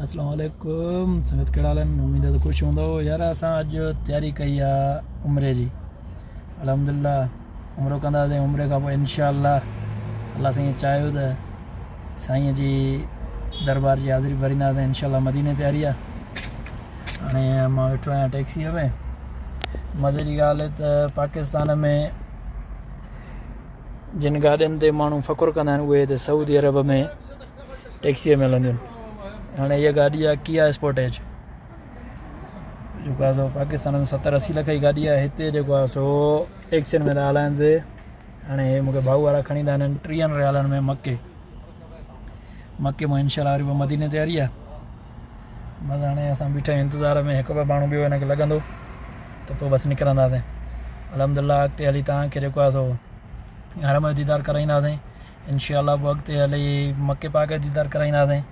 اسلام عليڪم سنگت ڪهڙا حال آهن اميد ته خوش هوندو يار اسان اڄ تياري ڪئي آ عمري جي الحمدلله عمرو ڪنداسين عمري کان پوء انشاء الله الله سائين چاهيو ته سائين جي دربار جي حاضري ڀرينداسين انشاء الله مديني تياري آ هاڻي مان ويٺو آهيان ٽيڪسي ۾ مزي جي ڳالهه ته پاڪستان ۾ جن گاڏين تي ماڻهو فخر ڪندا آهن اهي هتي سعودي عرب ۾ ٽيڪسيء ۾ هلنديون آهن. هاڻي هيء گاڏي آهي ڪيا اسپورٽيج جيڪو آهي سو پاڪستان ۾ 70 80 لک جي گاڏي آهي هتي جيڪو آهي سو ٽيڪسين ۾ ٿا هلائن سي. هاڻي هي مونکي ڀائو وارا کڻي ٿا وڃن 30 ريالن ۾ مڪي مڪي مان انشاء الله وري پوء مديني تياري آهي. بس هاڻي اسان بيٺا آهيون انتظار ۾ هڪ ٻه ماڻهو ٻيو هن کي لڳندو ته پوء بس نڪرنداسين. الحمدلله اڳتي هلي توهان کي جيڪو آهي سو حرم جو ديدار ڪرائينداسين. انشاء الله پوء اڳتي هلي مڪي پاڪ جو ديدار ڪرائينداسين.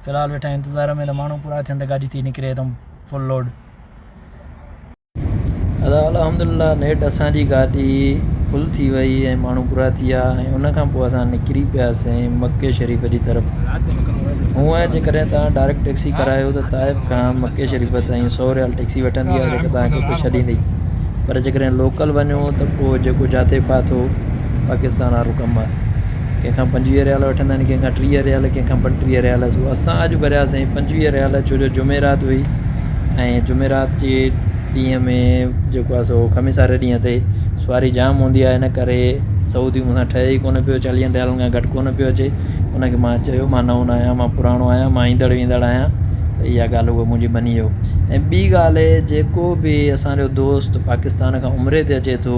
في الحال ويٺا آهيون انتظار ۾ ته ماڻهو پورا ٿين ته گاڏي ٿي نڪري هتان فل لوڊ. ادا الحمدلله نيٺ اسان جي گاڏي فل ٿي وئي ۽ ماڻهو پورا ٿي ويا ۽ ان کان پوء اسان نڪري پياسين مڪي شريف جي طرف. هونء جيڪڏهن توهان ڊائريڪٽ ٽيڪسي ڪرايو ته طائف کان مڪي شريف تائين سئو ريال ٽيڪسي وٺندي آهي جيڪا توهان کي اتي ڇڏيندي پر جيڪڏهن لوڪل وڃو ته پوء جيڪو جاتي ڦاٿو پاڪستان وارو ڪم آهي. ڪنهن کان 25 ريال وٺندا آهن ڪنهن کان 30 ريال ڪنهن کان 35 ريال سو اسان اڄ ڀرياسين 25 ريال ڇو جو جمعرات هئي ۽ جمعرات جي ڏينهن ۾ جيڪو آهي سو خميس واري ڏينهن تي سواري جام هوندي آهي ان ڪري سعودي مون سان ٺهي ئي ڪونه پيو چاليهن ريالن کان گهٽ ڪونه پيو اچي ان کي مان چيو مان نئون نه آهيان مان پراڻو آهيان مان ايندڙ ويندڙ آهيان ته اها ڳالهه هو منهنجي مڃي ويو ۽ ٻي ڳالهه جيڪو به اسانجو دوست پاڪستان کان عمري تي اچي ٿو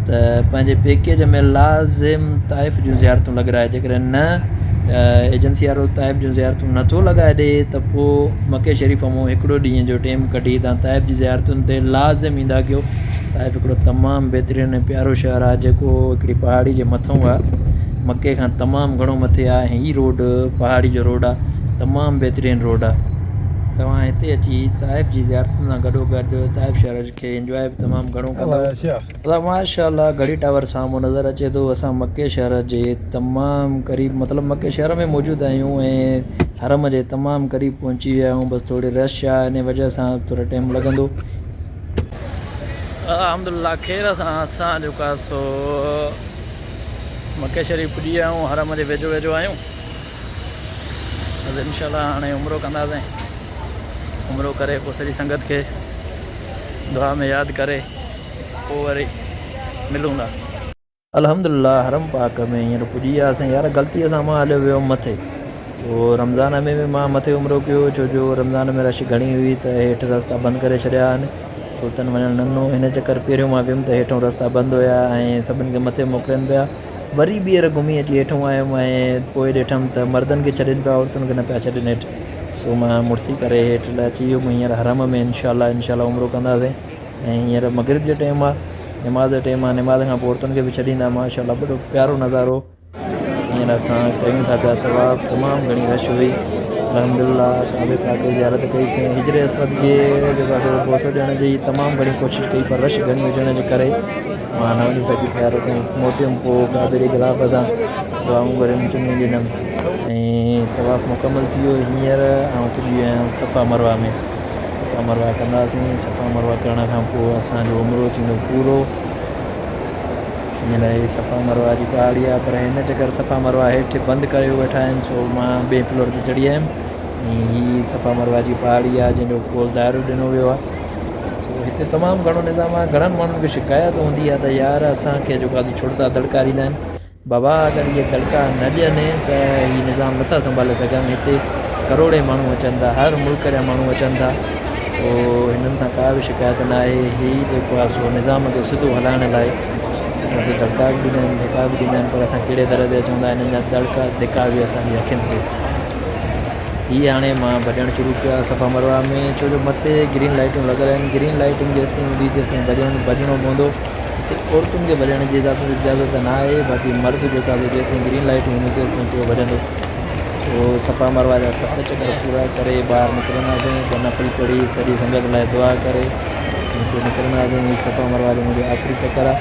ته پنهنجي پيڪيج ۾ لازم طائف جون زيارتون لڳرائي جيڪڏهن نه ته ايجنسي وارو طائف جون زيارتون نٿو لڳائي ڏي ته پوء مڪي شريف مون هڪڙو ڏينهن جو ٽيم ڪڍي تان طائف جي زيارتن تي لازم ايندا ڪيو. طائف هڪڙو تمام بهترين ۽ پيارو شهر آهي جيڪو هڪڙي پهاڙي جي مٿئون آهي مڪي کان تمام گهڻو مٿي آهي ۽ هي روڊ پهاڙي جو روڊ آهي تمام بهترين روڊ آهي. توهان هتي اچي طائف جي زيارتن سان گڏوگڏ طائف شهر کي انجواء به تمام گهڻو ڪندؤ. ادا ماشاء الله گهڙي ٽاور سامهون نظر اچي ٿو اسان مڪي شهر جي تمام قريب مطلب مڪي شهر ۾ موجود آهيون ۽ حرم جي تمام قريب پهچي ويا آهيون بس ٿوري رش آهي ان وجه سان ٿورو ٽيم لڳندو. الحمدلله خير سان اسان جيڪو آهي سو مڪي شريف پڄي ويا آهيون حرم جي ويجهو ويجهو آهيون بس انشاء الله هاڻي عمرو ڪنداسين عمرو ڪري پوء سڄي سنگت کي دعا ۾ ياد ڪري پوء وري ملون ٿا. الحمدلله حرم پاڪ ۾ هينئر پڄي وياسين يار غلطي سان مان هليو ويو هيم مٿي سو رمضان ۾ به مان مٿي عمرو ڪيو ڇو جو رمضان ۾ رش گهڻي هئي ته هيٺ رستا بند ڪري ڇڏيا آهن سو تن وڃڻ نه ڏنو هن چڪر پهريون مان ويم ته هيٺون رستا بند هيا ۽ سڀن کي مٿي موڪلين پيا وري ٻيهر گهمي اچي هيٺون آيم ۽ پوء ڏٺم ته مردن کي ڇڏين پيا عورتن کي نه پيا ڇڏين هيٺ سو مان مڙسي ڪري هيٺ اچي ويم هينئر حرم ۾ انشاء الله انشاء الله عمرو ڪنداسين ۽ هينئر مغرب جو ٽيم آ نماز جو ٽيم آ نماز کان پوء عورتن کي به ڇڏيندا ماشاء الله وڏو پيارو نظارو هينئر اسان ڪيون ٿا پيا طواف تمام گهڻي رش هئي الحمد لله ڪعبي پاڪ جي زيارت ڪئي سين حجر اسود جي جيڪو آ سو بوسو ڏيڻ جي تمام گهڻي ڪوشش ڪئي پر رش گهڻي هجڻ جي ڪري مان نه وڃي سگهيس يار اتي موٽيم پوء ڪعبي جي غلاف سان دعائون گهريم چمي ڏنم ۽ طواف مڪمل ٿي ويو هينئر آئون پڄي ويو آهيان صفا مروه ۾ صفا مروه ڪنداسين صفا مروه ڪرڻ کان پوء اسان جو عمرو ٿيندو پورو ان لاء هي صفا مروه جي پهاڙي آهي پر هن چڪر صفا مروه هيٺ بند ڪريو ويٺا آهن سو مان ٻئي فلور تي چڙهي آيم ۽ هي صفا مروه جي پهاڙي آهي جنهن جو گول دائرو ڏنو ويو آهي سو هتي تمام گهڻو نظام آهي گهڻن ماڻهن کي شڪايت هوندي آهي ته يار اسان کي جيڪو آهي ڇڙتا دڙڪا ڏيندا آهن بابا اگر اهي دڙڪا نه ڏين ته هي نظام نٿا سنڀالي سگهن هتي ڪروڙين ماڻهو اچن ٿا هر ملڪ جا ماڻهو اچن ٿا سو هنن سان ڪا به شڪايت نه آهي هي جيڪو آهي سو نظام کي سڌو هلائڻ لاء اسان کي دڙڪا به ڏيندا آهن ڌڪا به ڏيندا آهن پر اسان ڪهڙي در تي اچون ٿا هنن جا دڙڪا ڌڪا به اسان جي اکين تي. هي هاڻي مان ڀڄڻ شروع ڪيو آهي صفا مروه ۾ ڇو جو مٿي گرين لائيٽون لڳل آهن گرين لائيٽون جيستائين هوندي تيستائين ڀڄڻ ڀڄڻو پوندو. هتي عورتن کي ڀڄڻ جي اجازت نه آهي باقي مرد جيڪو آهي سو جيستائين گرين لائيٽون هونديون تيستائين پيو ڀڄندو. سو صفا مروه جا ست چڪر پورا ڪري ٻاهر نڪرنداسين ٻه نفل پڙهي سڄي سنگت لاء دعا ڪري ۽ پوء نڪرنداسين. هي صفا مروه جو منهنجو آخري چڪر آهي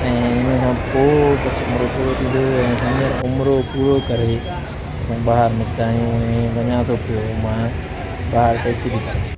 ۽ ان کان پوء بس عمرو پورو ٿيندو ۽ هينئر عمرو پورو ڪري اسين ٻاهر نڪتا آهيون ۽ وڃان ٿو پيو مان ٻاهر ٽيڪسي بيهاري.